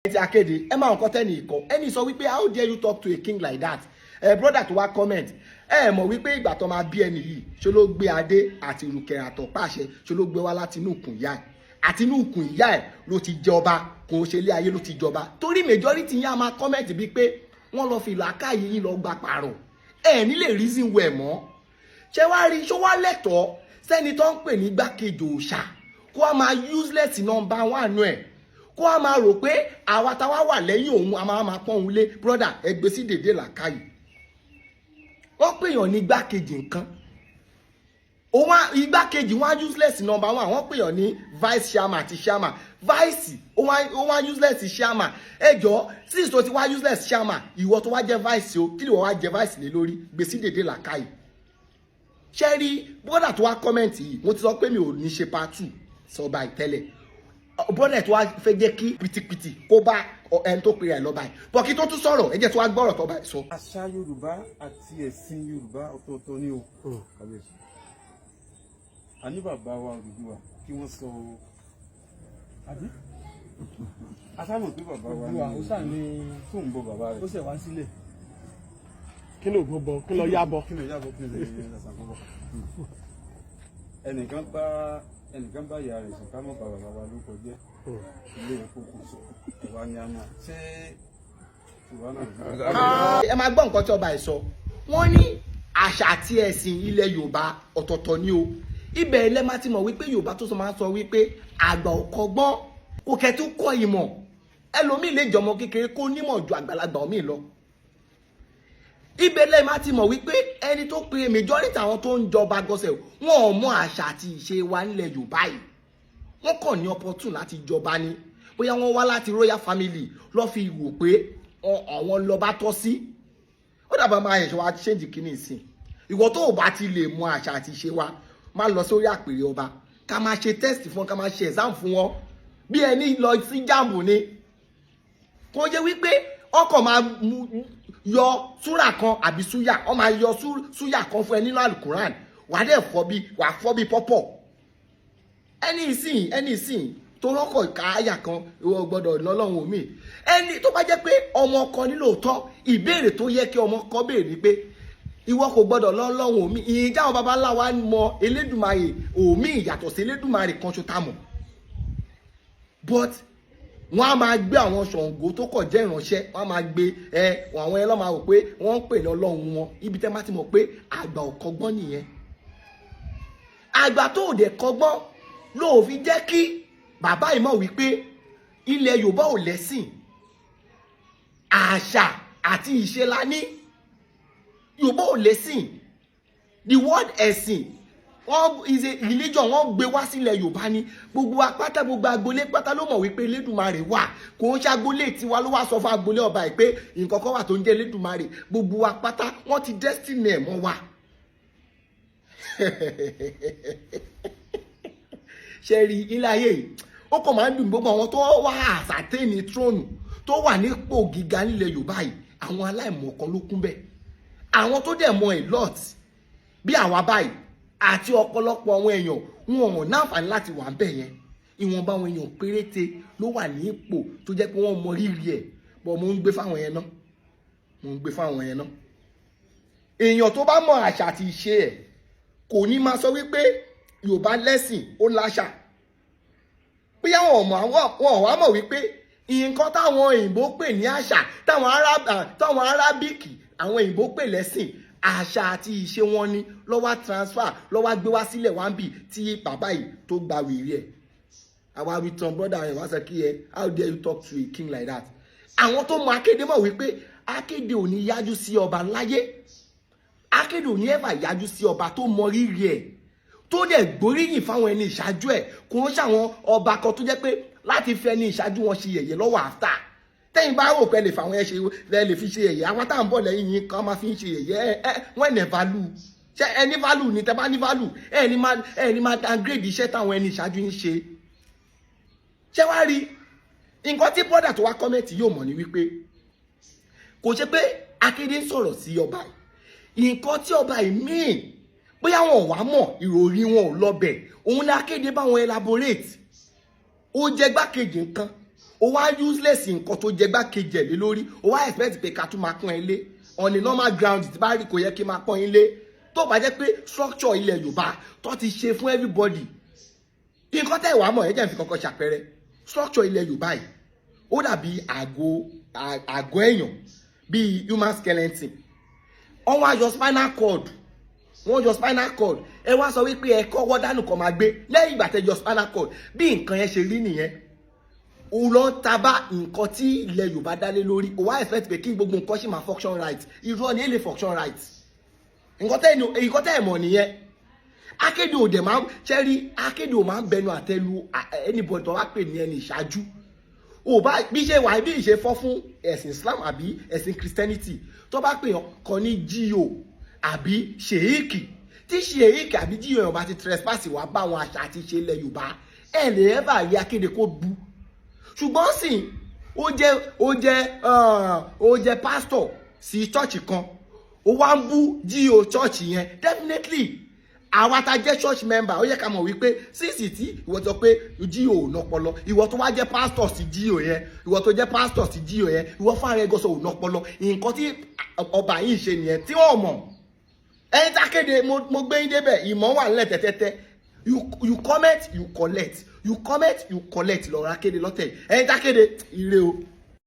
Ti akéde, ẹ máa nǹkan tẹ́ni ìkọ́ ẹni sọ wípé, "How dare you talk to a king like that?" Ẹ brother tó wá comment, ẹ mọ̀ wípé ìgbà tó máa bí ẹni yìí, ṣe ló gbé adé àti ìrùkẹ̀rẹ̀ àtọ̀pàṣẹ, ṣe ló gbé wá láti inú ìkùn ìyá ẹ̀? Àti inú ìkùn ìyá ẹ̀ ló ti jọba, kò ń ṣe ilé ayé ló ti jọba. Torí majority yín á máa comment bíi pé wọ́n lọ fi làákàyè yín lọ gba pààrọ̀, ẹ ní lè reason well mọ́. Ṣé wàá rí, ṣó wá lẹ́tọ̀ọ́ sẹ́ni tó ń pè ní gbákejì òòṣà kó a máa useless number one ẹ̀, kó a máa rò pé àwa táwa wà lẹ́yìn òun a máa pọ́n òun lé? Brother, ẹ gbé sí dèdè làákàyè. Wọ́n pèèyàn ní igbákejì nǹkan, òun igbákejì wọn á useless number one. Wọ́n pèèyàn ní vice chairman àti chairman, vice ó wá useless chairman. Ẹ jọ, since tó ti wá useless chairman, ìwọ tó wá jẹ́ vice o, kí ni ìwọ wá jẹ́ vice lé lórí? Gbé sí dèdè làákàyè. Ṣé rí brother tó wá comment yìí, mo ti sọ pé mi ò ní ṣe part two sọ báyìí tẹ́lẹ̀. Brother tó wá fẹ́ jẹ́ kí pìtìpìtì kó bá ẹni tó pèrè ẹ̀ lọ báyìí bọ̀, kí tó tún sọ̀rọ̀, ẹ jẹ́ tó wá gbọ́rọ̀ tó báyìí sọ. Àṣà Yorùbá àti ẹ̀sìn Yorùbá, ọ̀tọ̀ọ̀tọ̀ ni o. Kábíyèsí, a ní bàbá wa Odùduwà kí wọ́n sọ, àbí a sábà pé bàbá wa Odùduwà ó sà ní tó ń bọ bàbá ó rẹ̀. sì wá sílẹ̀ kí ló gbọ́, kí ló yá bọ̀. Kí ló yàbọ̀, kí ló yẹ sàn bọ̀. Ẹnìkan bá ìyá rẹ̀ sùn, ká mọ̀ bá bàbá wa ló kọjá ilé ẹ̀kọ́ kò sọ ìwà ni a máa ṣé ìwà náà. Ẹ máa gbọ́ nǹkan tí ọba ẹ̀ sọ. Wọ́n ní àṣà àti ẹ̀sìn ilẹ̀ Yorùbá, ọ̀tọ̀ọ̀tọ̀ ni o. Ibẹ̀ ilẹ̀ máa ti mọ̀ wípé Yorùbá tó sọ máa ń sọ wípé àgbà ò kọ́gbọ́n kò kẹ́ tó kọ́ ìmọ̀. Ẹlòmíì lè jọmọ kékeré kó nímọ̀ ju àgbàlagbà míì lọ. Ibẹ̀ lẹ́ẹ̀ máa ti mọ̀ wípé ẹni tó pe majority àwọn tó ń jọba gọ́sẹ̀, wọn ò mọ àṣà àti ìṣe wa nílẹ̀ Yorùbá yìí. Wọ́n kàn ní opportune láti jọba ni. Bóyá wọ́n wá láti royal family lọ́ fi wò pé àwọn lọ́ba tọ́ sí. Ó dàbà máa ẹ̀ṣọ́ wa change kínní ìsìn. Ìwọ tó o bá ti lè mọ àṣà àti ìṣe wa, má lọ sórí àpèrè ọba. Ká máa ṣe test fún wọn, ká máa ṣe exam fún wọn bí ẹni lọ sí JAMB ni. Kò jẹ́ wípé ọkọ̀ máa yọ súrà kan àbí súyà, wọ́n máa yọ súyà kan fún ẹ nínú alukuran, wàá dẹ̀ fọ́ bí wàá fọ́ bí pọ́pọ̀. Ẹni ìsìn tó rọ́kọ̀ káyà kan, ìwọ gbọ́dọ̀ lọ́lọ́run omi. Ẹni tó bá jẹ́ pé ọmọ ọkọ ní lóòótọ́, ìbéèrè tó yẹ kí ọmọ ọkọ béèrè ni pé, ìwọ kò gbọ́dọ̀ lọ́lọ́run omi ìyìn jáwọn baba ńlá wa mọ Elédùmarè omi ìyàtọ̀ sí Elédùmarè kan ṣo tá mọ̀. But wọ́n á máa gbé àwọn Ṣàngó tó kọ̀ jẹ́ ìránṣẹ́, wọ́n á máa gbé ẹ àwọn ẹ lọ́ máa rò pé wọ́n ń pè ní ọlọ́run wọn. Ibi tẹ́ máa ti mọ̀ pé àgbà ò kọ́gbọ́n nìyẹn. Àgbà tó ò dẹ̀ kọ́gbọ́n ló fi jẹ́ kí bàbá yìí mọ̀ wípé ilẹ̀ Yorùbá ò lẹ́sìn, àṣà àti ìṣe la ní. Yorùbá ò lẹ́sìn. The word ẹ̀sìn, wọ́n is a religion, wọ́n gbé wá sílẹ̀ Yorùbá ní. Gbogbo apáta, gbogbo agboolé pátá ló mọ̀ wípé Elédùmarè wà. Kò ń ṣe agboolé tiwa ló wá sọ fún agboolé ọba yìí pé nǹkan kan wà tó ń jẹ́ Elédùmarè. Gbogbo apáta wọ́n ti destiny ẹ̀ mọ́ wa. Ṣe rí ilé ayé yìí, ó kàn máa ń dùn. Gbogbo àwọn tó wá àsàtẹ́ni throne, tó wà nípò gíga nílẹ̀ Yorùbá yìí, àwọn aláìmọ̀kan ló kún bẹ́ẹ̀. Àwọn tó dẹ̀ mọ a lot bí àwa báyìí àti ọ̀pọ̀lọpọ̀ àwọn èèyàn, wọn ò náǹfààní láti wà ń bẹ̀ yẹn. Ìwọ̀nba àwọn èèyàn péréte ló wà ní ipò tó jẹ́ pé wọ́n mọ rírì ẹ̀ bọ̀. Mo ń gbé fáwọn yẹn náà, mo ń gbé fáwọn yẹn náà. Èèyàn tó bá mọ àṣà àti ìṣe ẹ̀ kò ní máa sọ wípé Yorùbá lẹ́sìn, ó láṣà. Bóyá wọn ò mọ̀, wọn ò wá mọ̀ wípé nǹkan táwọn òyìnbó pè ní àṣà, táwọn arábíkì, àwọn òyìnbó pè lẹ́sìn, àṣà àti ìṣe wọn ni lọ́wọ́ transfer, lọ́wọ́ gbé wá sílẹ̀ wá ń bì tí bàbá yìí tó gba wèrè ẹ̀. Àwa wí tán, brother yẹn wá sọ kí ẹ, "How dare you talk to a king like that?" Àwọn tó mọ akéde mọ̀ wípé akéde ò ní yájú sí ọba láyé. Akéde ò ní ever yájú sí ọba tó mọ rírì ẹ̀, tó dẹ̀ gbóríyìn fáwọn ẹni ìṣáájú ẹ̀. Kò ń ṣàwọn ọba kan tó jẹ́ pé láti fẹ́ ní ìṣáájú wọn ṣe yẹ̀yẹ́ lọ́wọ́. After tẹ́yìn bá rò pé lè fàwọn ẹ ṣe lè fi ṣe yẹ̀yẹ́, àwọn táwọn bọ̀ lẹ́yìn yín kan máa fi ń ṣe yẹ̀yẹ́ ẹ. Wọ́n ẹ̀ value ṣé ẹni value ni? Tẹ́ bá ní value, ẹ ní máa downgrade iṣẹ́ táwọn ẹni ìṣáájú yín ṣe. Ṣé wàá rí nǹkan tí brother tó wá comment yóò mọ̀ ní wípé kò ṣe pé akéde ń sọ̀rọ̀ sí ọba yìí. Nǹkan tí ọba yìí mean, bóyá wọn ò wá mọ̀, ìròrí wọn ò lọbẹ̀. Òun ni akéde bá wọn elaborate. Ó jẹ́ gbákejì nǹkan, Ó wá useless nǹkan tó jẹ gbákejì ẹ̀ lé lórí. Ó wá expect pé ká tún máa pọ́n ẹ lé. On a normal ground, tí bá rí, kò yẹ kí n máa pọ́n yín lé, tó bá jẹ́ pé structure ilẹ̀ Yorùbá tó ti ṣe fún everybody. Nǹkan tẹ́ ìwà mọ̀ ẹ jẹ́ n fi kankan ṣàpẹẹrẹ. Structure ilẹ̀ Yorùbá yìí, ó dàbí àgọ́ èèyàn, bíi human skeleton. Wọ́n wá yọ spinal cord, wọ́n yọ spinal cord. Ẹ wá sọ wípé ẹ kọ́wọ́ dánù kan máa gbé lẹ́yìn ìgbà tẹ́ yọ spinal cord. Bí nǹkan yẹn ṣe rí nìyẹn. Ó lọ ń taba nǹkan tí ilẹ̀ Yorùbá dálé lórí. Ó wá expect pé kí gbogbo nǹkan ṣì máa function right. Irọ́ ni, èlé function right. Nǹkan tẹ́ ẹ̀ mọ̀ nìyẹn. Akéde òde máa ń ṣẹ́rí, akéde ò máa ń bẹnu àtẹ́lu anybody tó wá pè ní ẹni ìṣáájú. Ò bá bí ṣe wà, bí ìṣe fọ́ fún ẹ̀sìn Islam àbí ẹ̀sìn Christianity, tó bá pè kàn ní G.O àbí sheik, tí sheik àbí G.O yẹn bá ti trespass wá bá àwọn àṣà àti ìṣe ilẹ̀ Yorùbá, ẹ̀ lè ẹ́fà rí akéde kó bu. Ṣùgbọ́n sì ó jẹ́ pastor sí church kan, ó wá ń bú G.O church yẹn, definitely àwa tá jẹ́ church member, ó yẹ ká mọ̀ wípé sísì tí ìwọ sọ pé G.O ò nọpọlọ, ìwọ tó wá jẹ́ pastor sí G.O yẹn, ìwọ tó jẹ́ pastor sí G.O yẹn, ìwọ fún ara ẹ gọ́sọ̀ ò nọpọlọ. Nǹkan tí ọba yìí ṣe nìyẹn tí wọ́n mọ̀. Ẹni tá kéde, mo gbé yín débẹ̀. Ìmọ̀ wà nílẹ̀ tẹ́tẹ́tẹ́. You comment, you collect. You comment, you collect. Lọ́ọ́ ra kéde lọ́tẹ̀. Ẹni tá kéde, ire o.